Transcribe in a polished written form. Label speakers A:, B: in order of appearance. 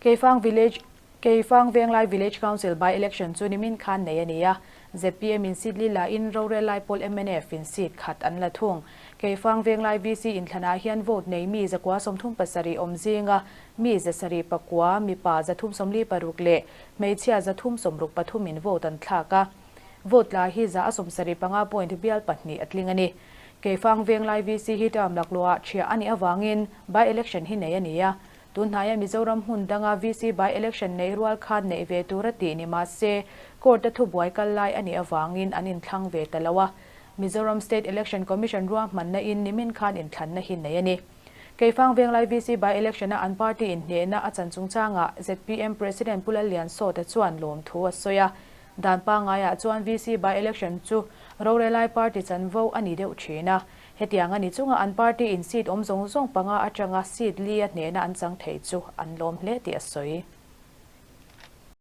A: Keifang Village Keifang Venglai Village Council by election chu nimin khan nei a ni a, zpm in seat li la in rorel lai pawl mnf in seat khat an la thung. Keifang Venglai VC inthlanah hian vote nei mi 137 awm zinga mi 709, mipa 346 leh hmeichhia 363 in vote an thlak a. Vote tla hi 75 point bial pahnih a tling a ni. Keifang Venglai VC hi term laklawhah thiah a nih avangin by election hi nei a ni a. Tunhnaia Mizoram hmun danga VC by election nei rual khan neih ve tur a tih ni mah se court a thubuai kal lai a nih avangin an inthlang ve ta lo a. Mizoram State Election Commission ruahmanna in nimin khan inthlanna hi nei a ni. Keifang Venglai VC by election a an party inhnehna a chan chungchangah zpm President Pu Lalliansawta chuan lawmthu a sawi a. Dan pangaiah chuan VC by election chu rorelai party chanvo a ni deuh thin a. Hetiang a ni chunga an party in seat awm zawng zawng panga atanga seat li a hnehna an chang thei chu an lawm hle tih a sawi.